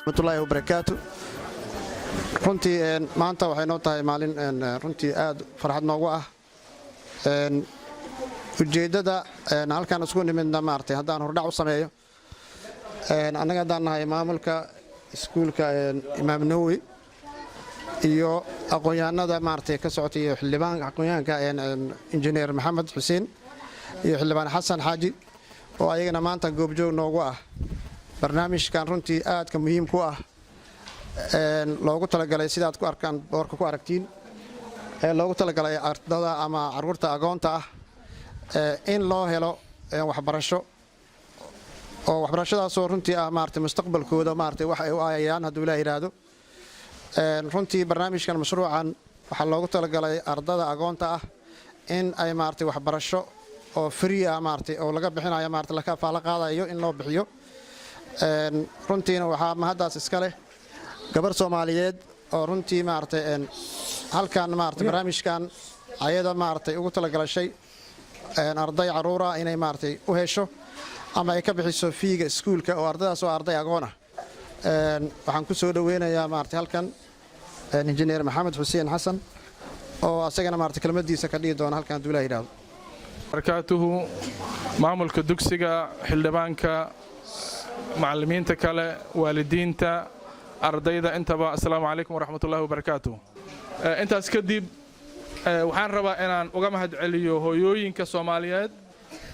Raxmatullaahi wabarakaatu. Runtii maanta waxay noo tahay maalin runtii aad farxad noogu ah. Ujeeddada halkaan isku nimidna, maaragtay, haddaan hordhac u sameeyo, annaga haddaan nahay maamulka iskuulka Imaam Nawowi iyo aqoon-yahanada, maaragtay, ka socotay iyo xildhibaan aqoon-yahanka Injineer Maxamed Xuseen iyo Xildhibaan Xasan Xaaji, oo ayagana maanta goobjoog noogu ah barnaamijkan runtii aadka muhiim ku ah, loogu talagalay, sidaad ku arkaan boorka ku aragtiin, ee loogu talagalay ardada ama caruurta agoonta ah in loo helo waxbarasho, oo waxbarashadaasoo runtii ah, maaragtay, mustaqbalkooda, maaragtay, wax ay u aayayaan hadduu Ilaah yidhaahdo. Runtii barnaamijkan, mashruucan, waxaa loogu talagalay ardada agoonta ah in ay, maaragtay, waxbarasho oo free ah, maaragtay, oo laga bixinayo, maaragtay, la kafaalo qaadayo in loo bixiyo. Runtiina waxaa mahaddaas iska leh gabar Soomaaliyeed oo runtii, maaragtay, halkan, maaragtay, barnaamijkan ayada, maaragtay, ugu talagalashay arday caruura inay, maaragtay, u hesho ama ay ka bixiso fee-ga iskuulka, oo ardaydaas oo arday agoon ah. Waxaan ku soo dhoweynayaa, maaragtay, halkan Injineer Maxamed Xuseen Xasan, oo asagana, maaragtay, kelmadiisa ka dhihi doona halkan hadduu Ilaah yidhaahdo. Barakaatuhu. Maamulka dugsiga, xildhibaanka, macallimiinta kale, waalidiinta, ardayda intaba, assalaamu calaykum waraxmatullahi wabarakaatuh. Intaas kadib, waxaan rabaa inaan uga mahad celiyo hooyooyinka Soomaaliyeed,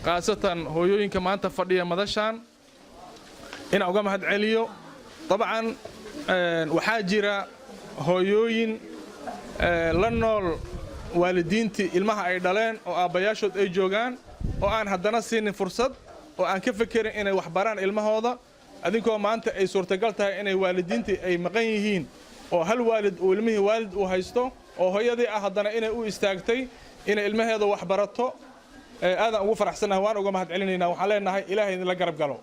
khaasatan hooyooyinka maanta fadhiya madashan, inaan uga mahad celiyo. Dabcan waxaa jira hooyooyin la nool waalidiintii ilmaha ay dhaleen oo aabbayaashood ay joogaan, oo aan haddana siinin fursad, oo aan ka fekerin inay wax baraan ilmahooda. Adinkoo maanta ay suurtagal tahay inay waalidiintii ay maqan yihiin, oo hal waalid uu ilmihii waalid uu haysto oo hooyadii ah, haddana inay u istaagtay inay ilmaheeda wax barato, aadaan ugu faraxsannahay, waan uga mahad celinaynaa. Waxaan leenahay, Ilaahay idinla garab galo.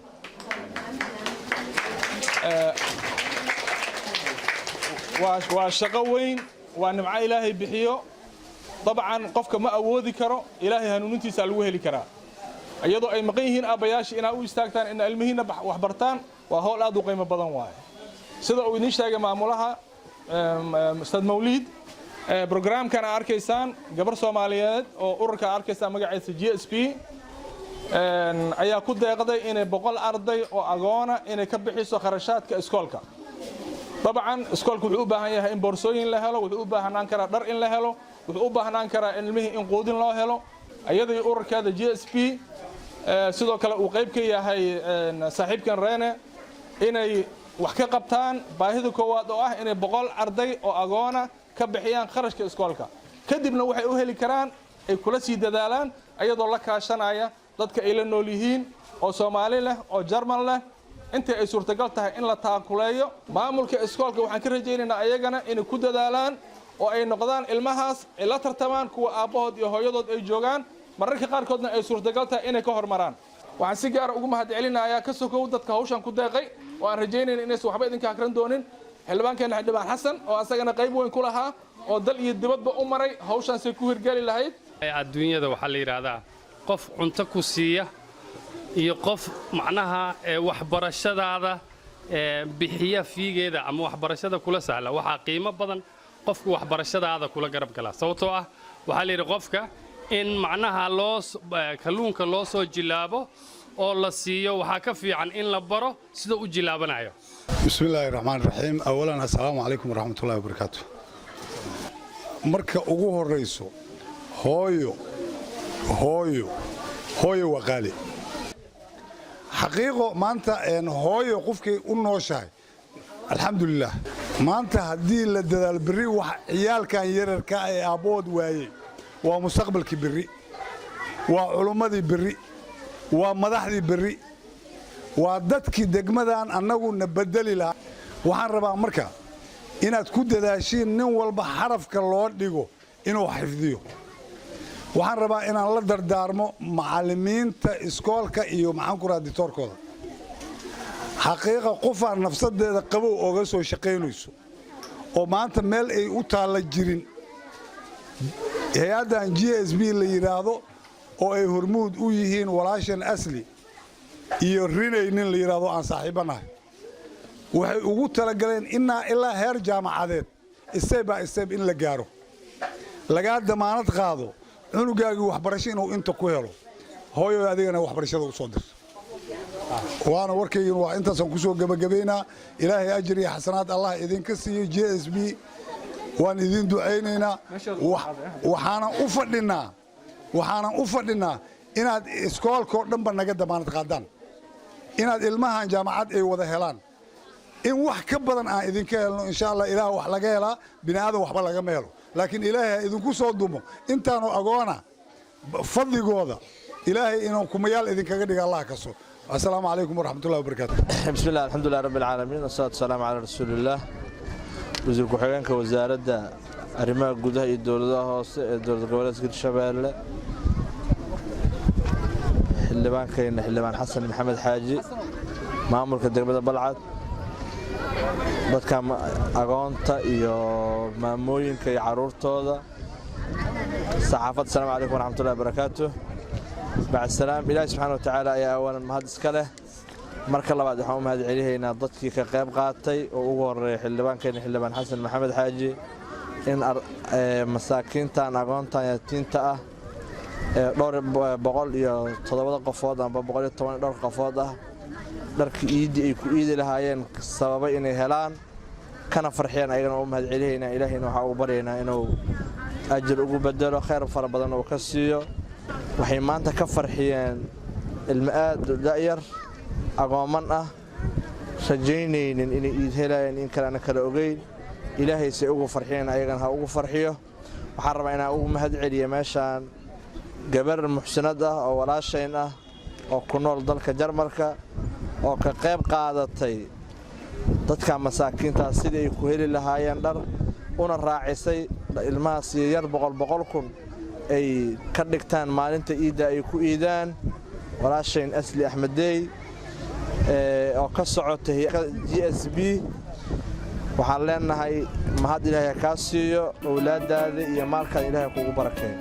Waa shaqo weyn, waa nimco Ilaahay bixiyo. Dabcan qofka ma awoodi karo, Ilaahay hanuunintiisa lagu heli karaa. Iyadoo ay maqan yihiin aabbayaashii, inaa u istaagtaan inaa ilmihiinna wax bartaan, waa howl aad u qiimo badan waaye. Sida uu idiin sheegay maamulaha, Ustaad Mawliid, programkan aa arkaysaan, gabar Soomaaliyeed oo ururka aa arkaysaan magaciisa GSP ayaa ku deeqday inay 100 arday oo agoona inay ka bixiso kharashaadka iskoolka. Dabcan iskoolka wuxuu u baahan yahay in boorsooyin la helo, wuxuu u baahnaan karaa dhar in la helo, wuxuu u baahnaan karaa in ilmihii in quudin loo helo. Iyadii ururkeeda GSP, sidoo kale uu qayb ka yahay saaxiibkan Reene, inay wax ka qabtaan baahida koowaad, oo ah inay 100 arday oo agoona ka bixiyaan kharashka iskoolka. Kadibna waxay u heli karaan ay kula sii dadaalaan, ayadoo la kaashanaya dadka ay la nool yihiin oo Soomaali leh oo Jarmal leh, intii ay suurtagal tahay in la taakuleeyo. Maamulka iskoolka waxaan ka rajaynaynaa ayagana inay ku dadaalaan oo ay noqdaan ilmahaas ay la tartamaan kuwa aabbahood iyo hooyadood ay joogaan, mararka qaarkoodna ay suurtagal tahay inay ka hormaraan. Waxaan si gaara ugu mahad celinayaa, ka sokow dadka hawshan ku deeqay oo aan rajaynayna inaysan waxba idinka akran doonin, xildhibaankeena Xildhibaan Xasan, oo asagana qayb weyn ku lahaa oo dal iyo dibadba u maray hawshaasay ku hirgeli lahayd. Adduunyada waxaa la yidhaahdaa, qof cunto ku siiya iyo qof macnaha waxbarashadaada bixiya fee-geeda ama waxbarashada kula sahla, waxaa qiimo badan qofku waxbarashadaada kula garab gala. Sababtoo ah waxaa la yidhi, qofka in macnaha loo kalluunka loo soo jilaabo oo la siiyo, waxaa ka fiican in la baro sida u jilaabanayo. بسم الله الرحمن الرحيم. أولا، السلام عليكم ورحمة الله وبركاته. Marka ugu horeyso, hooyo, hooyo, hooyo waa qaali, xaqiiqo. Maanta hooyo qofkay u nooshahay, alxamdulilah. Maanta haddii la dadaalo, berri wax ciyaalkan yararka ee aabbahood waayey waa mustaqbalkii berri, waa culummadii berri, waa madaxdii berri, waa dadkii degmadan annagu na bedeli lahaa. Waxaan rabaa marka inaad ku dadaashiin nin walba xarafka loo dhigo inuu xifdiyo. Waxaan rabaa inaan la dardaarmo macallimiinta iskoolka iyo, maxaan ku rahaa, ditoorkooda. Xaqiiqa, qofaan nafsadeeda qabow ooga soo shaqaynayso oo maanta meel ay u taalla jirin, hay-addan GSP la yidhaahdo oo ay hormuud u yihiin walaashan Asli iyo Rinay, nin la yidhaahdo aan saaxiibbanahay. Waxay ugu talagaleen inaa ilaa heer jaamacadeed, step by step, in la gaaro, lagaa damaanad qaado cunugaagii waxbarasho inuu inta ku helo. Hooyo, adigana waxbarashada u soo dir. Waana warkaygin, waa intaasaan ku soo gebagabaynaa. Ilaahay ajir iyo xasanaad Allah idinka siiyo. JSB waan idin ducaynaynaa. Waxaanan u fadhinnaa inaad iskoolkoo dhanba naga damaanad qaadaan, inaad ilmahan jaamacad ay wada helaan, in wax ka badan aan idinka helno, insha Allah. Ilaah wax laga helaa, bini aadan waxba lagama helo, laakiin Ilaahay ha idinku soo dumo intaanu agoona fadligooda. Ilaahay inuu kumayaal idinkaga dhiga Allah kaso. Assalaamu calaykum waraxmatullahi wabarakaatu. بسم الله، الحمد لله رب العالمين، والصلاة والسلام على رسول الله. Wasiir ku-xigeenka Wasaaradda Arrimaha Gudaha iyo Dowladaha Hoose ee Dowlad Goboleedka Hirshabeelle, xildhibaankayna Xildhibaan Xasan Maxamed Xaaji, maamulka degmada Balcad, dadka agoonta iyo maamooyinka iyo caruurtooda, saxaafadda, asalaamu calaykum waraxmatullahi wabarakaatu. Bacd salaam, Ilaahi subxaana wa tacaala ayaa awalan mahad iska leh. Marka labaad, waxaan u mahad celihaynaa dadkii ka qayb qaatay oo ugu horeeya xildhibaankeenna Xildhibaan Xasan Maxamed Xaaji, in masaakiintan agoontan yatiinta ah ee dhowr 107 qofood amba 110 dhowr qofood ah dharkii iiddi ay ku iidi lahaayeen sababay inay helaan kana farxiyaan. Ayagana u mahad celihaynaa. Ilaahayna waxaa ugu baryaynaa inuu ajir ugu bedelo, khayr fara badan uu ka siiyo. Waxay maanta ka farxiyeen ilmo aad u da'yar, agooman ah, rajaynaynin inay iid helayaan in kale ana kala ogeyn. Ilaahay say ugu farxiyeen ayagana ha ugu farxiyo. Waxaan rabaa inaan ugu mahad celiya meeshaan gabar muxsinad ah oo walaashayn ah oo ku nool dalka Jarmalka oo ka qayb qaadatay dadka masaakiintaas sidii ay ku heli lahaayeen dhar, una raacisay ilmahaas yar 100,000 ay ka dhigtaan maalinta iidda ay ku iidaan. Walaashayn Asli Axmeddey oo ka socota JSB, waxaan leenahay mahad Ilaahay kaa siiyo, owlaadaada iyo maalkaada Ilaahay kugu barakeeyo.